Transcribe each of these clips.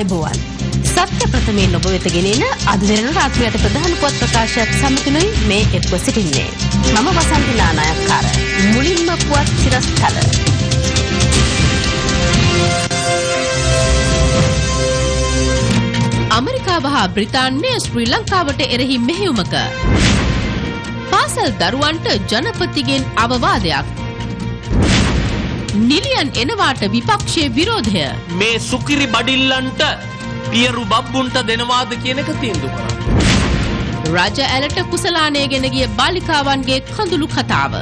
ආයුබෝවන්. සත්‍ය ප්‍රථමයෙන් ඔබ වෙත ගෙනෙන අද දෙරණ රාත්‍රියට ප්‍රධාන පුවත් ප්‍රකාශයත් සමගිනුයි මේ එක්ව සිටින්නේ. මම වසන්ති නානායක්කාර. මුලින්ම පුවත් සිරස්තල. ඇමරිකාව හා බ්‍රිතාන්‍ය ශ්‍රී ලංකාවට එරෙහි මෙහෙයුමක. පාසල් දරුවන්ට ජනපතිගෙන් අවවාදයක්. නිලියන් එනවාට විපක්ෂයේ විරෝධය. මේ සුකිරි බඩිල්ලන්ට පියරු බබ්බුන්ට දෙනවාද කියන එක තීන්දුව කරන්න. රජ ඇලට කුසලානය ගෙන ගිය බාලිකාවන්ගේ කඳුළු කතාව.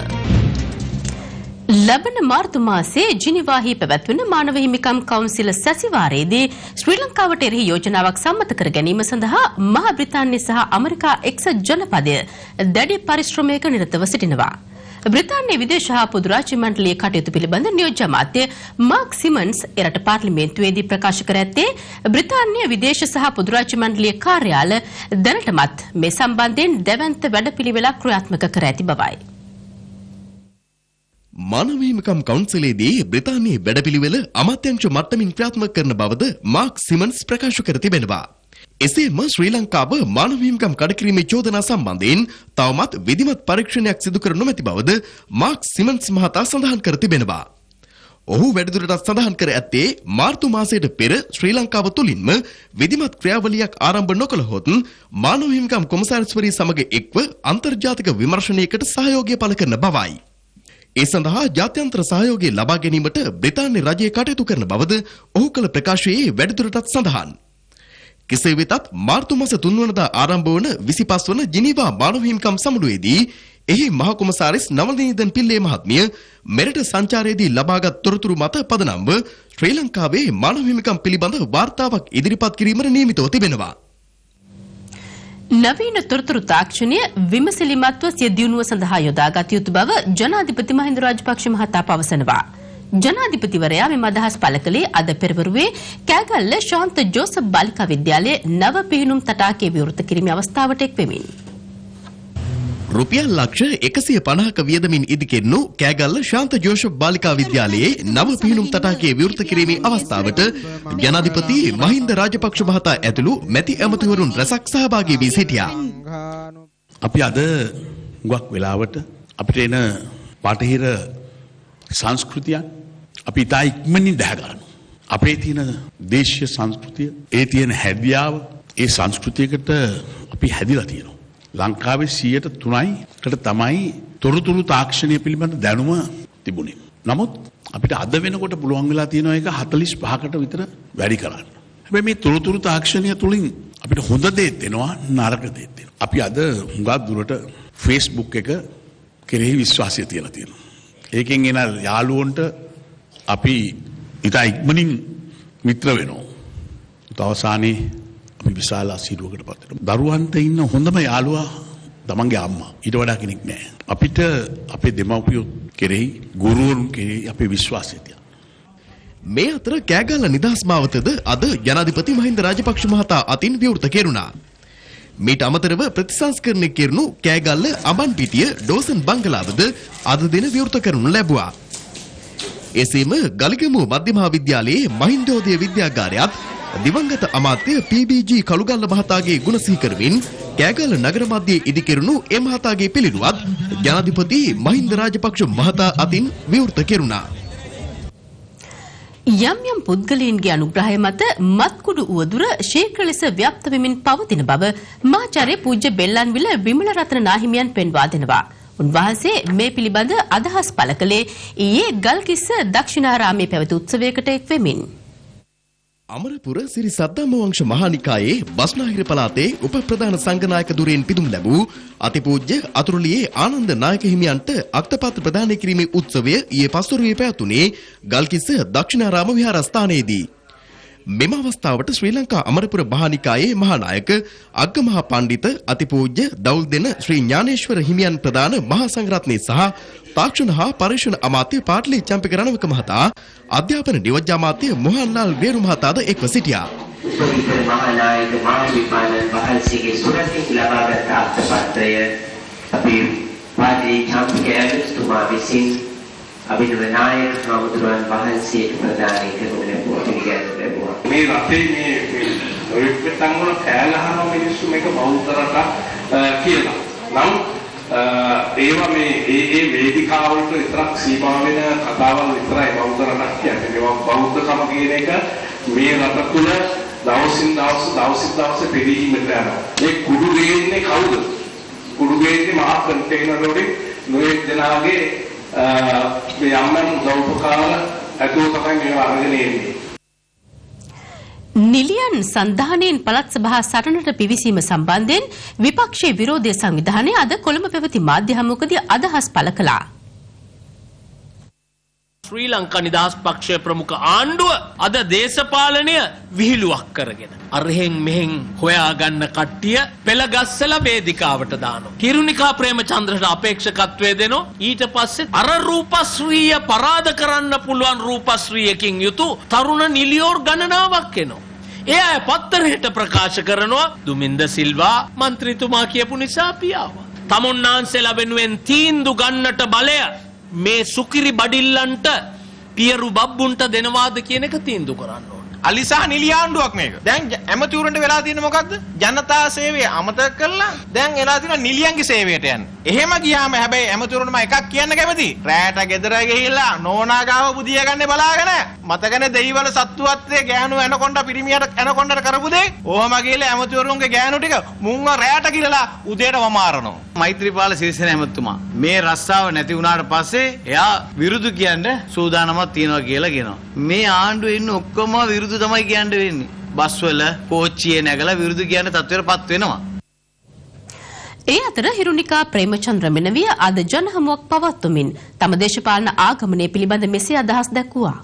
ලබන මාර්තු මාසයේ ජිනීවාහි පැවැත්වෙන මානව හිමිකම් කවුන්සිල සැසිවාරයේදී ශ්‍රී ලංකාවට එරෙහි යෝජනාවක් සම්මත කර ගැනීම සඳහා මහ බ්‍රිතාන්‍ය සහ ඇමරිකා එක්සත් ජනපදය දැඩි පරිශ්‍රමයක නිරතව සිටිනවා. බ්‍රිතාන්‍ය විදේශ හා පොදු රාජ්‍ය මණ්ඩලයේ කටයුතු පිළිබඳ නියෝජ්‍ය අමාත්‍ය මාක් සිමන්ස් එරට පාර්ලිමේන්තුවේදී ප්‍රකාශ කර ඇත්තේ බ්‍රිතාන්‍ය විදේශ සහ පොදු රාජ්‍ය මණ්ඩලයේ කාර්යාල දැනටමත් මේ සම්බන්ධයෙන් දැවැන්ත වැඩපිළිවෙලක් ක්‍රියාත්මක කර ඇති බවයි. මානව හිමිකම් කවුන්සිලයේදී බ්‍රිතාන්‍යයේ වැඩපිළිවෙල අමාත්‍යංශ මට්ටමින් ක්‍රියාත්මක කරන බවද මාක් සිමන්ස් ප්‍රකාශ කර තිබෙනවා. එසේම ශ්‍රී ලංකාව මානව හිමිකම් කඩකිරීමේ චෝදනා සම්බන්ධයෙන් තවමත් විධිමත් පරීක්ෂණයක් සිදු කර නොමැති බවද මාක් සිමන්ස් මහතා සඳහන් කර තිබෙනවා. ඔහු වැඩිදුරටත් සඳහන් කර ඇත්තේ මාර්තු මාසයට පෙර ශ්‍රී ලංකාව තුළින්ම විධිමත් ක්‍රියාවලියක් ආරම්භ නොකළහොත් මානව හිමිකම් කොමසාරිස්වරිය සමග එක්ව අන්තර්ජාතික විමර්ශනයකට සහයෝගය පළ කරන බවයි. ඒ සඳහා ජාත්‍යන්තර සහයෝගය ලබා ගැනීමට බ්‍රිතාන්‍ය රජය කටයුතු කරන බවද ඔහු කළ ප්‍රකාශයේ වැඩිදුරටත් සඳහන්. කෙසේ වෙතත් මාර්තු මාස 3 වනදා ආරම්භ වන 25 වන ජිනීවා මානව හිමිකම් සමුළුවේදී එහි මහ කොමසාරිස් නවනීතන් පිල්ලේ මහත්මිය මෙරට සංචාරයේදී ලබාගත් තොරතුරු මත පදනම්ව ශ්‍රී ලංකාවේ මානව හිමිකම් පිළිබඳ වාර්තාවක් ඉදිරිපත් කිරීමට නියමිතව තිබෙනවා. නවීන තොරතුරු තාක්ෂණය විමසිලිමත්ව සිය දියුණුව සඳහා යොදාගත යුතු බව ජනාධිපති මහින්ද රාජපක්ෂ මහතා පවසනවා. ජනාධිපතිවරයා මෙම අදහස් පළ කළේ අද පෙරවරුවේ කෑගල්ල ශාන්ත ජෝසප් බාලිකා විද්‍යාලයේ නව පිහිනුම් තටාකය විවෘත කිරීමේ අවස්ථාවට එක් වෙමින්. රුපියල් ලක්ෂ 150ක වියදමින් ඉදිකෙරනු කෑගල්ල ශාන්ත ජෝසප් බාලිකා විද්‍යාලයේ නව පිහිනුම් තටාකය විවෘත කිරීමේ අවස්ථාවට ජනාධිපති මහින්ද රාජපක්ෂ මහතා ඇතුළු මැති ඇමතිවරුන් රැසක් සහභාගී වී සිටියා. අපි අද හුඟක් වෙලාවට අපිට එන බටහිර සංස්කෘතියන් අපි ඉතා ඉක්මනින් දැහ ගන්නවා. අපේ තියෙන දේශීය සංස්කෘතිය, ඒ තියෙන හැදියාව, ඒ සංස්කෘතියකට අපි හැදිලා තියෙනවා. ලංකාවේ 103කට තමයි තොරතුරු තාක්ෂණය පිළිබඳ දැනුම තිබුණේ. නමුත් අපිට අද වෙනකොට පුළුවන් වෙලා තියෙනවා ඒක 45කට විතර වැඩි කරන්න. හැබැයි මේ තොරතුරු තාක්ෂණය තුලින් අපිට හොඳ දේත් එනවා, නරක දේත් එනවා. අපි අද හුඟක් දුරට Facebook එක කෙරෙහි විශ්වාසය තියලා තියෙනවා. ඒකෙන් එන යාළුවන්ට අපි ඉතා ඉක්මනින් මිත්‍ර වෙනවා. අවසානයේ අපි විශාල අසීරුවකට පත් වෙනවා. දරුවන්ට ඉන්න හොඳම යාළුවා තමන්ගේ අම්මා. ඊට වඩා කෙනෙක් නෑ. අපිට අපේ දෙමව්පියෝ කෙරෙහි, ගුරුවරුන් කෙරෙහි අපේ විශ්වාසය තියෙනවා. මේ අතර කෑගල්ල නිදහස් මාවතද අද ජනාධිපති මහින්ද රාජපක්ෂ මහතා අතින් විවෘත කෙරුණා. මීට අමතරව ප්‍රතිසංස්කරණය කෙරුණු කෑගල්ල අඹන්පිටිය ඩෝසන් බංගලාවද අද දින විවෘත කරනු ලැබුවා. එසේම ගලිගමුව මධ්‍ය මහා විද්‍යාලයේ මහින්දෝදය විද්‍යාගාරයත් දිවංගත අමාත්‍ය PBG Kalugalla මහතාගේ ගුණ සිහි කරමින් කෑගල්ල නගර මැදයේ ඉදිකෙරුණු ඒ මහතාගේ පිළිරුවත් ජනාධිපති මහින්ද රාජපක්ෂ මහතා අතින් විවෘත කෙරුණා. යම් යම් පුද්ගලයන්ගේ අනුග්‍රහය මත මත්කුඩු උවදුර ශීඝ්‍ර ලෙස ව්‍යාප්ත වෙමින් පවතින බව මහාචාර්ය පූජ්‍ය බෙල්ලන්විල විමල රත්න නාහිමියන් පෙන්වා දෙනවා. උන්වහන්සේ මේ පිළිබඳ අදහස් පළ කළේ ඊයේ ගල්කිස්ස දක්ෂිණාරාමයේ පැවති උත්සවයකට එක් වෙමින්. අමරපුර සිරි සද්ධම්ම වංශ මහානිකායේ බස්නාහිර පළාතේ උප ප්‍රධාන සංඝනායක ධුරයෙන් පිදුම් ලැබූ අතිපූජ්‍ය අතුරුලියේ ආනන්ද නායක හිමියන්ට අක්තපත්‍ර ප්‍රදානය කිරීමේ උත්සවය ඊයේ පස්වරුවේ පැවැතුනේ ගල්කිස්ස දක්ෂිණාරාම විහාරස්ථානයේදී. මෙම අවස්ථාවට ශ්‍රී ලංකා අමරපුර මහානිකායේ මහානායක අග්ගමහා පණ්ඩිත අතිපූජ්‍ය දවුල්දෙන ශ්‍රී ඥානේශ්වර හිමියන් ප්‍රධාන මහා සංඝරත්නය සහ තාක්ෂණ හා පර්යේෂණ අමාත්‍ය පාටලී චම්පක රණවක මහතා, අධ්‍යාපන නියෝජ්‍ය අමාත්‍ය මොහන්ලාල් වේරු මහතාද එක්ව සිටියා. උපවිතර මහානායක මාහිමිපාණන් වහන්සේගේ සුරතින් ලබාගත් අත්පත්‍රය අපේ පාටලී චම්පක ඇමතිතුමා විසින් අභිනව නායක හාමුදුරුවන් වහන්සේට ප්‍රදානය කරනු ලැබුවා, පිළිගැනු ලැබුවා. මේ රටේ මේ නොයෙක් තැන්වල කෑ ගහන මිනිස්සු මේක බෞද්ධ රටක් කියලා. නමුත් ඒවා මේ ඒ ඒ වේදිකාවලට විතරක් සීමා වෙන කතාවල් විතරයි බෞද්ධ රටක් කියන්නේ. මේවා බෞද්ධකම කියන එක මේ රට තුළ දවසින් දවස දවසින් දවස පෙරීමට යනවා. මේ කුඩු ගේන්නේ කවුද? කුඩු ගේන්නේ මහා කන්ටේනර් වලින් නොයෙක් දෙනාගේ මේ යම් යම් උදව් උපකාර ඇතුව තමයි මේවා අරගෙන එන්නේ. නිලියන් සන්ධානයෙන් පළාත් සභා සටනට පිවිසීම සම්බන්ධයෙන් විපක්ෂයේ විරෝධය සංවිධානය අද කොළඹ පැවති මාධ්‍ය හමුවකදී අදහස් පළ කළා. ශ්‍රී ලංකා නිදහස් පක්ෂය ප්‍රමුඛ ආණ්ඩුව අද දේශපාලනය විහිළුවක් කරගෙන අරහෙන් මෙහෙන් හොයාගන්න කට්ටිය පෙළගස්සලා වේදිකාවට දානවා. කිරුණිකා ප්‍රේමචන්ද්‍රට අපේක්ෂකත්වය දෙනවා. ඊට පස්සේ අර රූපශ්‍රීය පරාද කරන්න පුළුවන් රූපශ්‍රීයකින් යුතු තරුණ නිලියෝර් ගණනාවක් එනවා. ඒ අය පත්තරයට ප්‍රකාශ කරනවා දුමින්ද සිල්වා මන්ත්‍රීතුමා කියපු නිසා අපි ආවා. තමුන්නාන්සේලා වෙනුවෙන් තීන්දුව ගන්නට බලය මේ සුකිරි බඩිල්ලන්ට පියරු බබ්බුන්ට දෙනවාද කියන එක තීන්දුව කරන්න ඕන. අලිසා නිලි ආණ්ඩුවක් මේක. දැන් ඇමතිවරුන්ට වෙලා තියෙන්නේ මොකද්ද? ජනතා සේවය අමතක කරලා දැන් වෙලා තියෙනවා නිලියන්ගේ සේවයට යන්න. එහෙම ගියාම හැබැයි ඇමතිවරුන්ට මම එකක් කියන්න කැමතියි. රැට ගෙදර ගිහිල්ලා නෝනා ගාව බුදිය ගන්න බලාගෙන මතකනේ දෙයිවල සත්තුවත්යේ ගෑනු ඇනකොණ්ඩ පිරිමියට ඇනකොණ්ඩට කරපු දේ. ඔහොම ගිහිල්ලා ඇමතිවරුන්ගේ ගෑනු ටික මුන්ව රැට ගිරලා උදේට වමාරනවා. මෛත්‍රීපාල සිරිසේන ඇමතිතුමා මේ රස්සාව නැති වුණාට පස්සේ එයා විරුදු කියන්න සූදානමක් තියනවා කියලා කියනවා. මේ ආණ්ඩුවේ ඉන්න ඔක්කොම විරුදු තමයි කියන්න වෙන්නේ. බස්වල කෝච්චියේ නැගලා විරුදු කියන තත්ත්වයටපත් වෙනවා. ඒ අතර හිරුනිකා ප්‍රේමචන්ද්‍ර මෙනවිය අද ජනහමුවක් පවත්වමින් තම දේශපාලන ආගමනය පිළිබඳ මෙසේ අදහස් දැක්වුවා.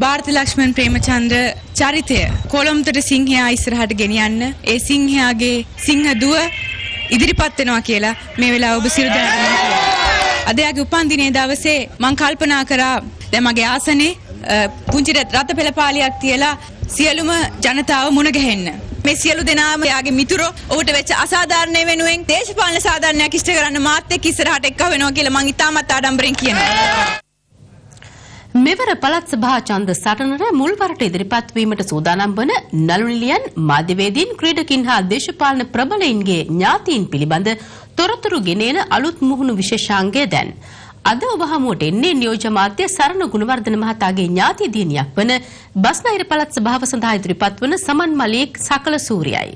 භාරති ලක්ෂ්මන් ප්‍රේමචන්ද්‍ර චරිතය කොළඹතොට සිංහයා ඉස්සරහට ගෙනියන්න, ඒ සිංහයාගේ සිංහ දුව ඉදිරිපත් වෙනවා කියලා මේ වෙලාව ඔබ සියලු දෙනාටම කියනවා. අද එයාගේ උපන්දිනයේ දවසේ මං කල්පනා කරා දැන් මගේ ආසනේ පුංචි රත පෙළපාලියක් තියලා සියලුම ජනතාව මුණ ගැහෙන්න. මේ සියලු දෙනාම එයාගේ මිතුරෝ ඔහුට වෙච්ච අසාධාරණය වෙනුවෙන් දේශපාලන සාධාරණයක් ඉෂ්ට කරන්න මාත් එක්ක ඉස්සරහට එක්ක වෙනවා කියලා මං ඉතාමත් ආඩම්බරෙන් කියනවා. මෙවර පළාත් සභා ඡන්ද සටනට මුල්වරට ඉදිරිපත් වීමට සූදානම් වන නළු නිළියන්, මාධ්‍යවේදීන්, ක්‍රීඩකින් හා දේශපාලන ප්‍රබලයින්ගේ ඥාතීන් පිළිබඳ තොරතුරු ගෙනෙන අලුත් මුහුණු විශේෂාංගය දැන් අද ඔබ හමුවට එන්නේ නියෝජ්‍ය අමාත්‍ය සරණ ගුණවර්ධන මහතාගේ ඥාති දියණියක් වන බස්නාහිර පළාත් සභාව සඳහා ඉදිරිපත් වන සමන් මලික් සකල සූරියයි.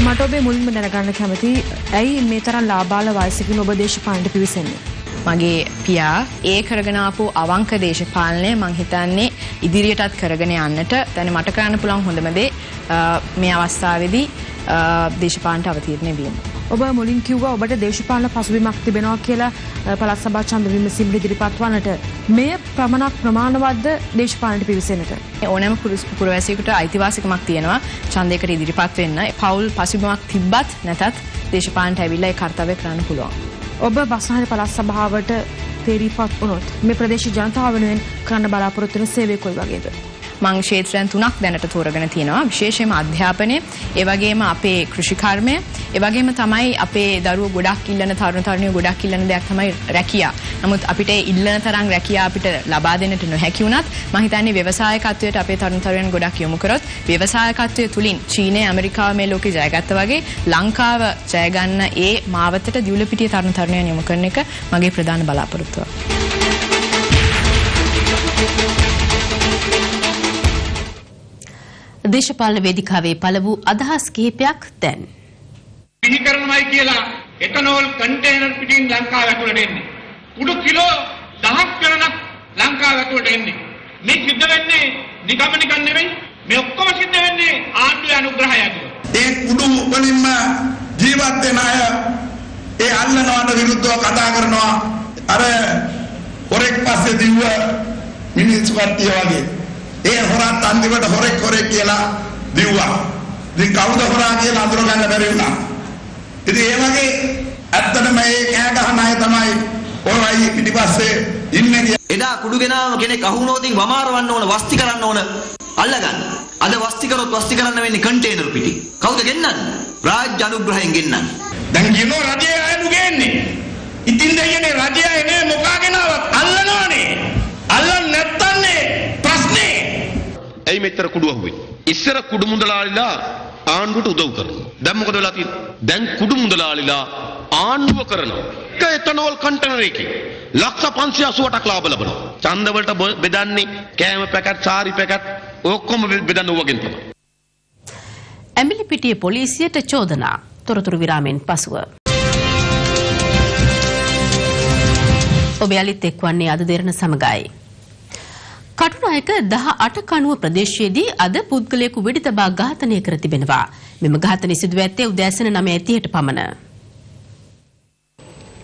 මට ඔබේ මුලින්ම දැනගන්න කැමති ඇයි මේ තරම් ලාබාල වයසකින් ඔබ දේශපාලනයට පිවිසෙන්නේ? මගේ පියා ඒ කරගෙන ආපු අවංක දේශපාලනය මං හිතන්නේ ඉදිරියටත් කරගෙන යන්නට දැන් මට කරන්න පුළුවන් හොඳම දේ මේ අවස්ථාවේදී දේශපාලනට අවතීර්ණ වීම. ඔබ මුලින් කිව්වා ඔබට දේශපාලන පසුබිමක් තිබෙනවා කියලා පළාත් සභා ඡන්ද විමසීමට ඉදිරිපත් වන්නට. මෙය ප්‍රමාණක් ප්‍රමාණවත්ද දේශපාලනයට පිවිසෙන්නට? ඕනෑම පුරවැසියෙකුට අයිතිවාසිකමක් තියෙනවා ඡන්දයකට ඉදිරිපත් වෙන්න. පවුල් පසුබිමක් තිබ්බත් නැතත් දේශපාලනට ඇවිල්ලා ඒ කර්තව්‍ය කරන්න පුළුවන්. ඔබ බස්නාහිර පළාත් සභාවට තේරීපත් වුණොත් මේ ප්‍රදේශ ජනතාව වෙනුවෙන් කරන්න බලාපොරොත්තු වෙන සේවය කොයි වගේද? මං ක්ෂේත්‍රයන් තුනක් දැනට තෝරගෙන තියෙනවා. විශේෂයෙන්ම අධ්‍යාපනය, ඒ වගේම අපේ කෘෂිකර්මය, ඒ වගේම තමයි අපේ දරුවෝ ගොඩක් ඉල්ලන තරුණ තරුණියෝ ගොඩක් ඉල්ලන දෙයක් තමයි රැකියාව. නමුත් අපිට ඒ ඉල්ලන තරම් රැකියාව අපිට ලබා දෙන්නට නොහැකි වුණත් මං හිතන්නේ ව්‍යවසායකත්වයට අපේ තරුණ තරුණියන් ගොඩක් යොමු කරොත් ව්‍යවසායකත්වය තුලින් චීනය, ඇමරිකාව මේ ලෝකේ ජයගත්තා වගේ ලංකාව ජය ගන්න ඒ මාවතට දියුලපිටිය තරුණ තරුණියන් යොමු කරන එක මගේ ප්‍රධාන බලාපොරොත්තුව. දේශපාලන වේදිකාවේ පළ වූ අදහස් කිහිපයක් දැන්. පිහි කරනවයි කියලා එතනෝල් කන්ටේනර් පිටින් ලංකාව ඇතුළට එන්නේ. කුඩු කිලෝ 10ක් ගණනක් ලංකාව ඇතුළට එන්නේ. මේ සිද්ධ වෙන්නේ නිකම්ම නිකන් නෙවෙයි. මේ ඔක්කොම සිද්ධ වෙන්නේ ආණ්ඩුවේ අනුග්‍රහය ඇතුව. ඒ කුඩු වලින්ම ජීවත් වෙන අය ඒ අල්ලනවට විරුද්ධව කතා කරනවා. අර හොරෙක් පස්සේ දිව්ව මිනිස්සු කට්ටිය වගේ. ඒ හොරාත් අන්තිමට හොරෙක් හොරෙක් කියලා දිව්වා. ඉතින් කවුද හොරා කියලා අඳුර ගන්න බැරි වුණා. ඉතින් ඒ වගේ ඇත්තටම මේ කෑ ගහන අය තමයි ඔයයි පිටිපස්සේ ඉන්නේ කියලා. එදා කුඩු ගෙනාවම කෙනෙක් අහු වුණොත් ඉතින් වමාරවන්න ඕන, වස්ති කරන්න ඕන, අල්ලගන්න. අද වස්ති කරොත් වස්ති කරන්න වෙන්නේ කන්ටේනර් පිටි. කවුද ගෙන්නන්නේ? රාජ්‍ය අනුග්‍රහයෙන් ගෙන්නන්නේ. දැන් කියනවා රජය අයලු ගේන්නේ. ඉතින් දෙයනේ රජය අය නේ මොකාගෙනාවත් අල්ලනවනේ. අල්ලන්නේ නැත්තන්නේ ප්‍රශ්නේ. ඇයි මෙච්චර කුඩු අහුවෙන්නේ? ඉස්සර කුඩු මුදලාලිලා ආණ්ඩුවට උදව් කරනවා. දැන් මොකද වෙලා තියෙන්නේ? දැන් කුඩු මුදලාලිලා ආණ්ඩුව කරනවා. එක එතනෝල් කන්ටේනර් එකකින් ලක්ෂ 588ක් ලාභ ලබනවා. ඡන්ද වලට බෙදන්නේ කෑම පැකට්, සාරි පැකට් ඔක්කොම බෙදන්නේ ඔවගෙන් තමයි. ඇමිලිපිටිය පොලිසියට චෝදනා. තොරතුරු විරාමෙන් පසුව. ඔබ යලිත් එක්වන්නේ අද දෙරණ සමගයි. කටුනායක 18 කණුව ප්‍රදේශයේදී අද පුද්ගලයෙකු වෙඩි තබා ඝාතනය කර තිබෙනවා. මෙම ඝාතනය සිදුව ඇත්තේ උදෑසන 9:30ට පමණ.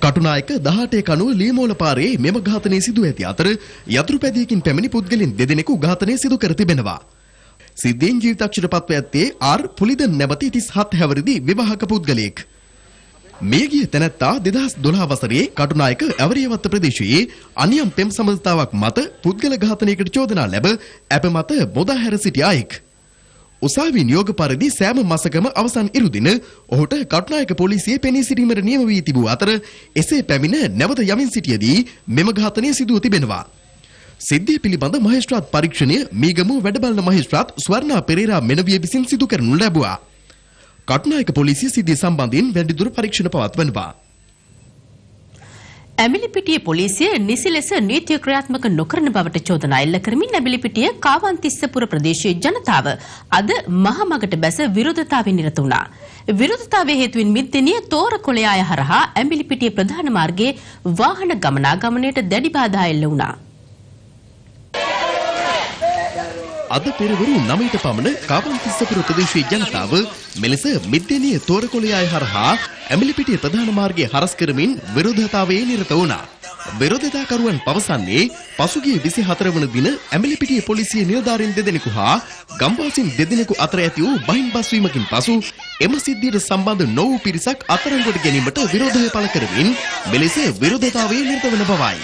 කටුනායක 18 කණුව ලීමෝල පාරේ මෙම ඝාතනය සිදුව ඇති අතර යතුරු පැදියකින් පැමිණි පුද්ගලින් දෙදෙනෙකු ඝාතනය සිදු කර තිබෙනවා. සිද්ධියෙන් ජීවිතක්ෂයට පත්ව ඇත්තේ ආර් පුලිදන් නැමැති 37 හැවිරිදි විවාහක පුද්ගලයෙක්. මියගිය තැනැත්තා 2012 වසරේ කටුනායක ඇවරියවත්ත ප්‍රදේශයේ අනියම් පෙම් සබඳතාවක් මත පුද්ගල ඝාතනයකට චෝදනා ලැබ ඇප මත බොදා හැර සිටි අයෙක්. උසාවි නියෝග පරිදි සෑම මාසකම අවසන් ඉරුදින ඔහුට කටුනායක පොලිසියේ පෙනී සිටීමට නියම වී තිබූ අතර එසේ පැමිණ නැවත යමින් සිටියදී මෙම ඝාතනය සිදුව තිබෙනවා. සිද්ධිය පිළිබඳ මහේස්ත්‍රාත් පරීක්ෂණය මීගමුව වැඩබලන මහේස්ත්‍රාත් ස්වර්ණා පෙරේරා මෙනවිය විසින් සිදු කරනු ලැබුවා. කටුනායක පොලිසිය සිද්ධිය සම්බන්ධයෙන් වැඩිදුර පරීක්ෂණ පවත්වනවා. ඇමිලිපිටිය පොලිසිය නිසි ලෙස නීතිය ක්‍රියාත්මක නොකරන බවට චෝදනා එල්ල කරමින් ඇමිලිපිටිය කාවන්තිස්සපුර ප්‍රදේශයේ ජනතාව අද මහමගට බැස විරෝධතාවයෙන් නිරත වුණා. විරෝධතාවයේ හේතුවෙන් මිද්දෙනිය තෝරකොළයාය හරහා ඇමිලිපිටිය ප්‍රධාන මාර්ගයේ වාහන ගමනාගමනයට දැඩි බාධා එල්ල වුණා. අද පෙරවරු 9ට පමණ කාවන්තිස්සපුර ප්‍රදේශයේ ජනතාව මෙලෙස මිද්දෙනිය තෝරකොළයාය හරහා ඇමිලිපිටිය ප්‍රධාන මාර්ගය හරස් කරමින් විරෝධතාවයේ නිරත වුණා. විරෝධතාකරුවන් පවසන්නේ පසුගිය 24 වන දින ඇමිලිපිටිය පොලිසිය නිලධාරීන් දෙදෙනෙකු හා ගම්වාසීන් දෙදෙනෙකු අතර ඇති වූ බහින් බස්වීමකින් පසු එම සිද්ධියට සම්බන්ධ නොවූ පිරිසක් අත්අඩංගුවට ගැනීමට විරෝධය පළ කරමින් මෙලෙස විරෝධතාවයේ නිරත වන බවයි.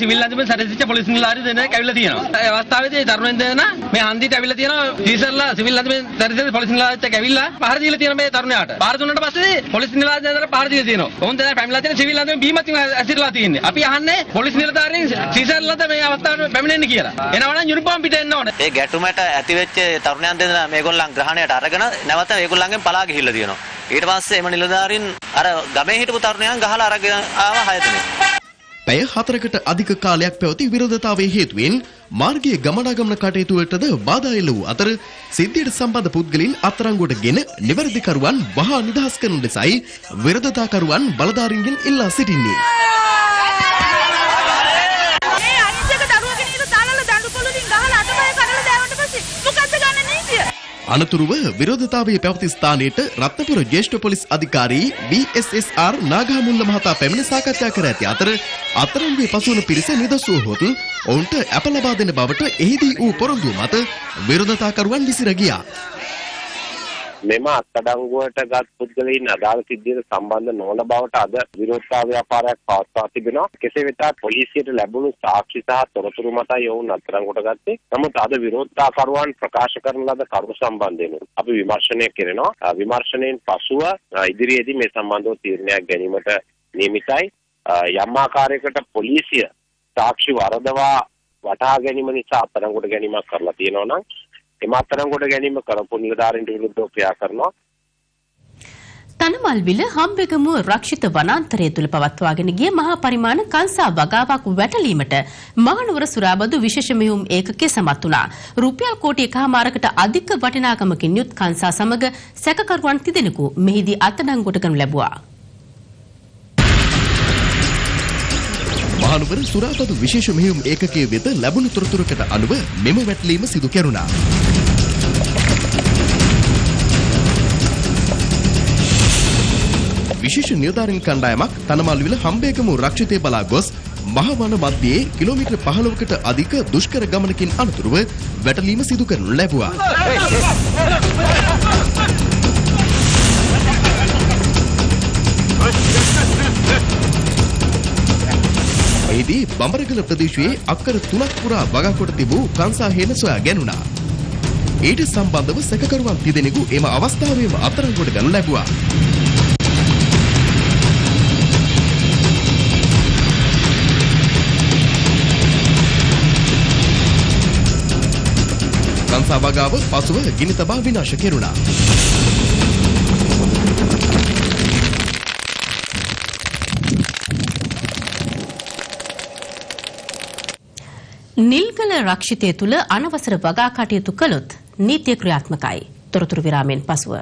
සිවිල් අන්තිම සැරසිච්ච පොලිස් නිලධාරී දෙන්නෙක් ඇවිල්ලා තියෙනවා. ඒ අවස්ථාවේදී තරුණයන් දෙන්නා මේ හන්දියට ඇවිල්ලා තියෙනවා. ටීචර්ලා සිවිල් අන්තිම සැරසිච්ච පොලිස් නිලධාරීත් එක්ක ඇවිල්ලා පහර දීලා තියෙන මේ තරුණයාට. පහර දුන්නාට පස්සේ පොලිස් නිලධාරීන් දෙන්නා පහර දීලා තියෙනවා. ඔවුන් දෙන්නා පැමිණලා තියෙන සිවිල් අන්තිම බීමත් ඇසිරලා තියෙන්නේ. අපි අහන්නේ පොලිස් නිලධාරීන් ටීචර්ලාද මේ අවස්ථාවට පැමිණෙන්නේ කියලා. එනවා නම් යුනිෆෝම් පිට එන්න ඕනේ. ඒ ගැටුමට ඇති වෙච්ච තරුණයන් දෙන්නා මේගොල්ලන් ග්‍රහණයට අරගෙන නැවත ඒගොල්ලන්ගෙන් පලා ගිහිල්ලා තියෙනවා. ඊට පස්සේ එම නිලධාරීන් අර ගමේ හිටපු තරුණයන් ගහලා අරගෙන ආවා 6 දෙනෙක්. පැය 4කට අධික කාලයක් පැවති විරෝධතාවයේ හේතුවෙන් මාර්ගයේ ගමනාගමන කටයුතු වලටද බාධා එල්ල වූ අතර සිද්ධියට සම්බන්ධ පුද්ගලයින් අත්අඩංගුවට ගෙන නිවැරදිකරුවන් වහා නිදහස් කරන ලෙසයි විරෝධතාකරුවන් බලධාරීන්ගෙන් ඉල්ලා සිටින්නේ. මේ අනිත් එක දරුවෝ කෙනෙක් තාලල දඬු පොළොලින් ගහලා අතපය කඩලා දැවුන්ට පස්සේ මොකද්ද ගන්න නීතිය? අනතුරුව විරෝධතාවයේ පැවති ස්ථානයට රත්නපුර ජ්‍යෙෂ්ඨ පොලිස් අධිකාරී BSSR Nagamulla මහතා පැමිණ සාකච්ඡා කර ඇති අතර අත්අඩංගුවේ පසුවන පිරිස නිදොස් වූහොත් ඔවුන්ට ඇප ලබා දෙන බවට එහිදී වූ පොරොන්දුව මත විරෝධතාකරුවන් විසිර ගියා. මෙම අත්අඩංගුවට ගත් පුද්ගලයින් අදාළ සිද්ධියට සම්බන්ධ නොවන බවට අද විරෝධතා ව්‍යාපාරයක් පවත්වා තිබෙනවා. කෙසේ වෙතත් පොලිසියට ලැබුණු සාක්ෂි සහ තොරතුරු මතයි ඔවුන් අත්අඩංගුවට ගත්තේ. නමුත් අද විරෝධතාකරුවන් ප්‍රකාශ කරන ලද කරුණු සම්බන්ධයෙන් අපි විමර්ශනය කරනවා. විමර්ශනයෙන් පසුව ඉදිරියේදී මේ සම්බන්ධව තීරණයක් ගැනීමට නියමිතයි. යම් ආකාරයකට පොලිසිය සාක්ෂි වරදවා වටහා ගැනීම නිසා අත්අඩංගුවට ගැනීමක් කරලා තියෙනවා නම් එම අත්අඩංගුවට ගැනීම කරපු නිලධාරීන්ට විරුද්ධව ක්‍රියා කරනවා. තනමල්විල හම්බෙගමුව රක්ෂිත වනාන්තරය තුළ පවත්වාගෙන ගිය මහා පරිමාණ කංසා වගාවක් වැටලීමට මහනුවර සුරාබදු විශේෂ මෙහෙයුම් ඒකකය සමත් වුණා. රුපියල් කෝටි 1.5කට අධික වටිනාකමකින් යුත් කංසා සමග සැකකරුවන් තිදෙනෙකු මෙහිදී අත්අඩංගුවට ගනු ලැබුවා. මහනුවර සුරාබදු විශේෂ මෙහෙයුම් ඒකකයේ වෙත ලැබුණු තොරතුරකට අනුව මෙම වැටලීම සිදු කෙරුණා. විශේෂ නිලධාරීන් කණ්ඩායමක් තනමල්විල හම්බේගමු රක්ෂිතය බලා ගොස් මහවන මැදයේ කිලෝමීටර් 15කට අධික දුෂ්කර ගමනකින් අනතුරුව වැටලීම සිදු කරනු ලැබුවා. අවස්ථාවේදී බඹරගල ප්‍රදේශයේ අක්කර 3ක් පුරා වගා කොට තිබූ කංසා හේන සොයා ගැනුණා. ඊට සම්බන්ධව සැකකරුවන් තිදෙනෙකු එම අවස්ථාවේම අත්අඩංගුවට ගනු ලැබුවා. කංසා වගාව පසුව ගිනි තබා විනාශ කෙරුණා. නිල්ගල රක්ෂිතය තුළ අනවසර වගා කටයුතු කළොත් නීතිය ක්‍රියාත්මකයි. තොරතුරු විරාමයෙන් පසුව.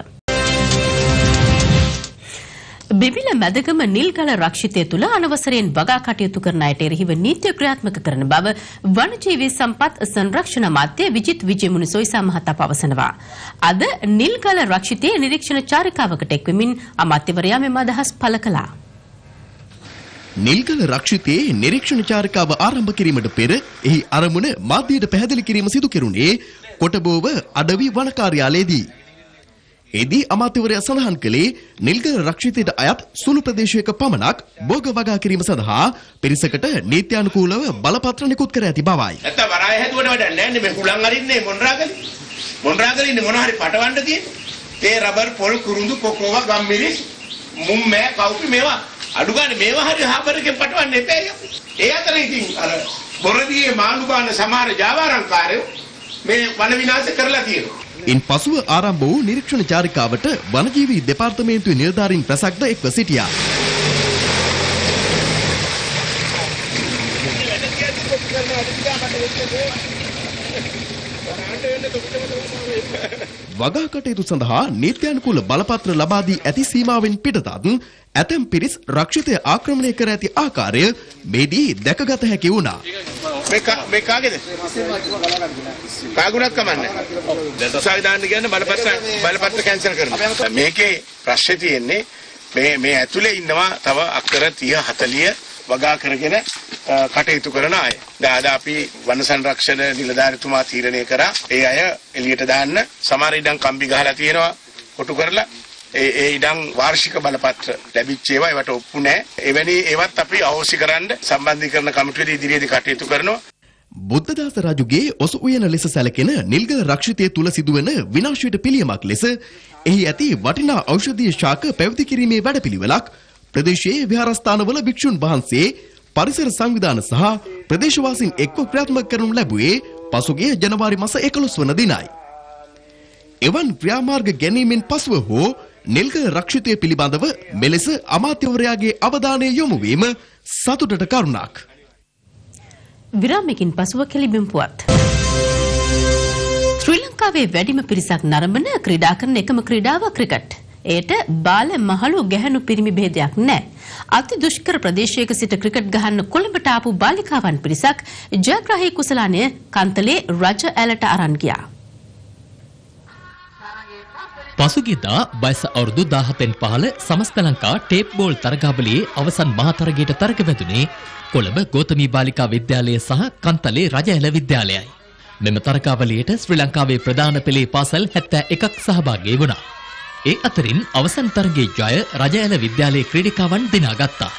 බිබිල මැදගම නිල්ගල රක්ෂිතය තුළ අනවසරයෙන් වගා කටයුතු කරන අයට එරෙහිව නීතිය ක්‍රියාත්මක කරන බව වනජීවි සම්පත් සංරක්ෂණ අමාත්‍ය විජිත් විජේමුනි සොයිසා මහතා පවසනවා. අද නිල්ගල රක්ෂිතයේ නිරීක්ෂණ චාරිකාවකට එක්වෙමින් අමාත්‍යවරයා මෙම අදහස් පළ කළා. නිල්ගල රක්ෂිතයේ නිරීක්ෂණ චාරිකාව ආරම්භ කිරීමට පෙර එහි අරමුණ මාධ්‍යයට පැහැදිලි කිරීම සිදු කෙරුණේ කොටබෝව අඩවි වන කාර්යාලයේදී. එදී අමාත්‍යවරයා සඳහන් කළේ නිල්ගල රක්ෂිතයට අයත් සුළු ප්‍රදේශයක පමණක් භෝග වගා කිරීම සඳහා පිරිසකට නීත්‍යානුකූලව බලපත්‍ර නිකුත් කර ඇති බවයි. නැත්තම් වරාය හැදුවට වැඩක් නැහැ නේ. මේ හුලං අරින්නේ මොනරාගලේ. මොනරාගලේ ඉන්නේ මොන හරි පටවන්න තියෙන්නේ. තේ රබර් පොල් කුරුඳු කොකෝවා ගම්මිරිස් මුම් මෑ කව්පි මේවා අඩු ගන්න මේවා හරි හාබර් එකෙන් පටවන්න එපා අපි. ඒ අතර ඉතින් අර බොරදියේ මාළු බාන සමහර ජාවාරම්කාරයෝ මේ වන විනාශ කරලා තියෙනවා. ඉන් පසුව ආරම්භ වූ නිරීක්ෂණ චාරිකාවට වනජීවි දෙපාර්තමේන්තුවේ නිලධාරීන් රැසක්ද එක්ව සිටියා. වගා කටයුතු සඳහා නීත්‍යානුකූල බලපත්‍ර ලබා දී ඇති සීමාවෙන් පිටතත් ඇතැම් පිරිස් රක්ෂිතය ආක්‍රමණය කර ඇති ආකාරය මේදී දැකගත හැකි වුණා. මේ කාගේද? කාගුණත් කමන්නේ. දැන් උසාවි දාන්න කියන්නේ බලපත්‍ර කැන්සල් කරනවා. මේකේ ප්‍රශ්නේ තියෙන්නේ මේ ඇතුලේ ඉන්නවා තව අක්කර 30 40 වගා කරගෙන කටයුතු කරන අය. දැන් අද අපි වන සංරක්ෂණ නිලධාරීතුමා තීරණය කරා ඒ අය එළියට දාන්න. සමහර ඉඩම් කම්බි ගහලා තියෙනවා කොටු කරලා. ඒ ඉඩම් වාර්ෂික බලපත්‍ර ලැබිච්ච ඒවා ඒවට ඔප්පු නෑ. එවැනි ඒවත් අපි අහෝසි කරන්න සම්බන්ධීකරණ කමිටුවේදී ඉදිරියේදී කටයුතු කරනවා. බුද්ධදාස රජුගේ ඔසු උයන ලෙස සැලකෙන නිල්ගල රක්ෂිතය තුල සිදුවන විනාශයට පිළියමක් ලෙස එහි ඇති වටිනා ඖෂධීය ශාක පැවිදි කිරීමේ වැඩපිළිවෙලක් ප්‍රදේශයේ විහාරස්ථානවල භික්ෂුන් වහන්සේ පරිසර සංවිධාන සහ ප්‍රදේශවාසීන් එක්ව ක්‍රියාත්මක කරනු ලැබුවේ පසුගිය ජනවාරි මාස 11 වන දිනයි. එවන් ක්‍රියාමාර්ග ගැනීමෙන් පසුව හෝ නිල්ගල රක්ෂිතය පිළිබඳව මෙලෙස අමාත්‍යවරයාගේ අවධානය යොමු වීම සතුටට කරුණක්. විරාමයකින් පසුව කෙලිබිම් පුවත්. ශ්‍රී ලංකාවේ වැඩිම පිරිසක් නරඹන ක්‍රීඩා කරන එකම ක්‍රීඩාව ක්‍රිකට්. එයට බාල මහලු ගැහැණු පිරිමි භේදයක් නැහැ. අති දුෂ්කර ප්‍රදේශයක සිට ක්‍රිකට් ගහන්න කොළඹට ආපු බාලිකාවන් පිරිසක් ජයග්‍රාහී කුසලානය කන්තලේ රජ ඇලට අරන් ගියා. පසුගියදා වයස අවුරුදු 17න් පහළ සමස්ත ලංකා ටේප් බෝල් තරගාවලියේ අවසන් මහා තරගයට තරග වැදුනේ කොළඹ ගෝතමී බාලිකා විද්‍යාලය සහ කන්තලේ රජ ඇල විද්‍යාලයයි. මෙම තරගාවලියට ශ්‍රී ලංකාවේ ප්‍රධාන පෙළේ පාසල් 71ක් සහභාගී වුණා. ඒ අතරින් අවසන් තරගයේ ජය රජ ඇල විද්‍යාලයේ ක්‍රීඩිකාවන් දිනාගත්තා.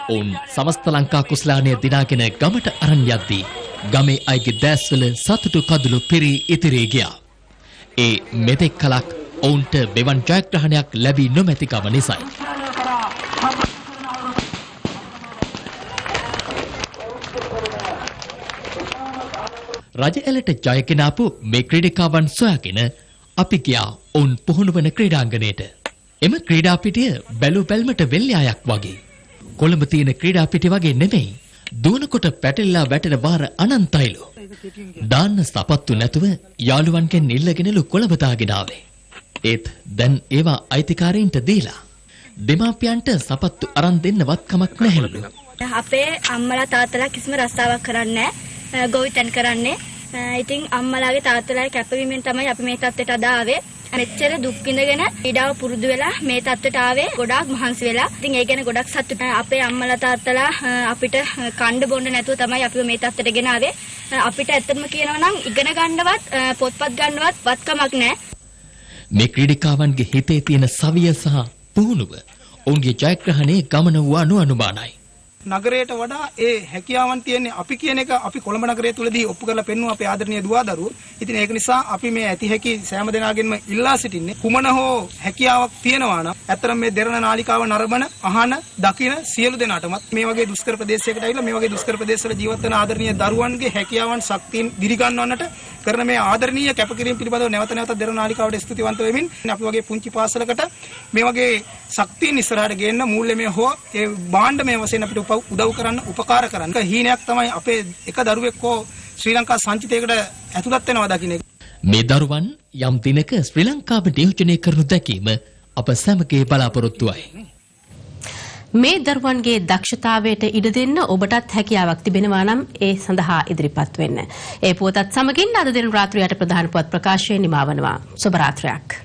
ඔවුන් සමස්ත ලංකා කුසලානය දිනාගෙන ගමට අරන් යද්දී ගමේ අයගේ දැස්වල සතුටු කඳුළු පිරී ඉතිරී ගියා. ඒ මෙතෙක් කලක් ඔවුන්ට මෙවන් ජයග්‍රහණයක් ලැබී නොමැති කම නිසායි. රජ ඇලට ජයගෙන ආපු මේ ක්‍රීඩිකාවන් සොයාගෙන අපි ගියා ඔවුන් පුහුණු වන ක්‍රීඩාංගණයට. එම ක්‍රීඩා පිටිය බැලු බැල්මට වෙල්යායක් වගේ. කොළඹ තියෙන ක්‍රීඩා පිටි වගේ නෙමෙයි. දුවනකොට පැටලිලා වැටෙන වාර අනන්තයිලු. දාන්න සපත්තු නැතුව යාළුවන්ගෙන් ඉල්ලගෙනලු කොළඹ දාගෙන ආවේ. ඒත් දැන් ඒවා අයිතිකාරයින්ට දීලා දෙමාපියන්ට සපත්තු අරන් දෙන්නවත් කමක් නැහැලු. අපේ අම්මලා තාත්තලා කිසිම රස්සාවක් කරන්නේ නැහැ. ගොවිතැන් කරන්නේ. ඉතින් අම්මලාගේ තාත්තලාගේ කැපවීමෙන් තමයි අපි මේ තත්ත්වයට අද ආවේ. මෙච්චර දුක් විඳගෙන ක්‍රීඩාව පුරුදු වෙලා මේ තත්ත්වයට ආවේ ගොඩාක් මහන්සි වෙලා. ඉතින් ඒ ගැන ගොඩක් සතුටුයි. අපේ අම්මලා තාත්තලා අපිට කණ්ඩ බොන්න නැතුව තමයි අපිව මේ තත්ත්වයට ගෙන ආවේ. අපිට ඇත්තටම කියනවා නම් ඉගෙන ගන්නවත් පොත්පත් ගන්නවත් වත්කමක් නැහැ. මේ ක්‍රීඩිකාවන්ගේ හිතේ තියෙන සවිය සහ පුහුණුව ඔවුන්ගේ ජයග්‍රහණයේ ගමන වූ අනුමානයි. නගරයට වඩා ඒ හැකියාවන් තියෙන්නේ අපි කියන එක අපි කොළඹ නගරය තුලදී ඔප්පු කරලා පෙන්නුවා අපේ ආදරණීය දුවා දරුවෝ. ඉතින් ඒක නිසා අපි මේ ඇති හැකි සෑම දෙනාගෙන්ම ඉල්ලා සිටින්නේ කුමන හෝ හැකියාවක් තියෙනවා නම් ඇත්තටම මේ දෙරණ නාලිකාව නරඹන, අහන, දකින සියලු දෙනාටමත් මේ වගේ දුෂ්කර ප්‍රදේශයකට ඇවිල්ලා මේ වගේ දුෂ්කර ප්‍රදේශවල ජීවත් වෙන ආදරණීය දරුවන්ගේ හැකියාවන් ශක්තියින් දිරිගන්වන්නට කරන මේ ආදරණීය කැපකිරීම පිළිබඳව නැවත නැවතත් දෙරණ නාලිකාවට ස්තුතිවන්ත වෙමින් අපි වගේ පුංචි පාසලකට මේ වගේ ශක්තියින් ඉස්සරහට ගේන්න මූල්‍යමය හෝ ඒ භාණ්ඩමය වශයෙන් අපිට උදව් කරන්න, උපකාර කරන්න. හීනයක් තමයි අපේ එක දරුවෙක් හෝ ශ්‍රී ලංකා සංචිතයකට ඇතුළත් වෙනවා දකින්න එක. මේ දරුවන් යම් දිනක ශ්‍රී ලංකාව නියෝජනය කරනු දැකීම අප සැමගේ බලාපොරොත්තුවයි. මේ දරුවන්ගේ දක්ෂතාවයට ඉඩ දෙන්න ඔබටත් හැකියාවක් තිබෙනවා නම් ඒ සඳහා ඉදිරිපත් වෙන්න. ඒ පුවතත් සමගින් අද දින රාත්‍රියට ප්‍රධාන පුවත් ප්‍රකාශය නිමා වනවා. සුබ රාත්‍රියක්.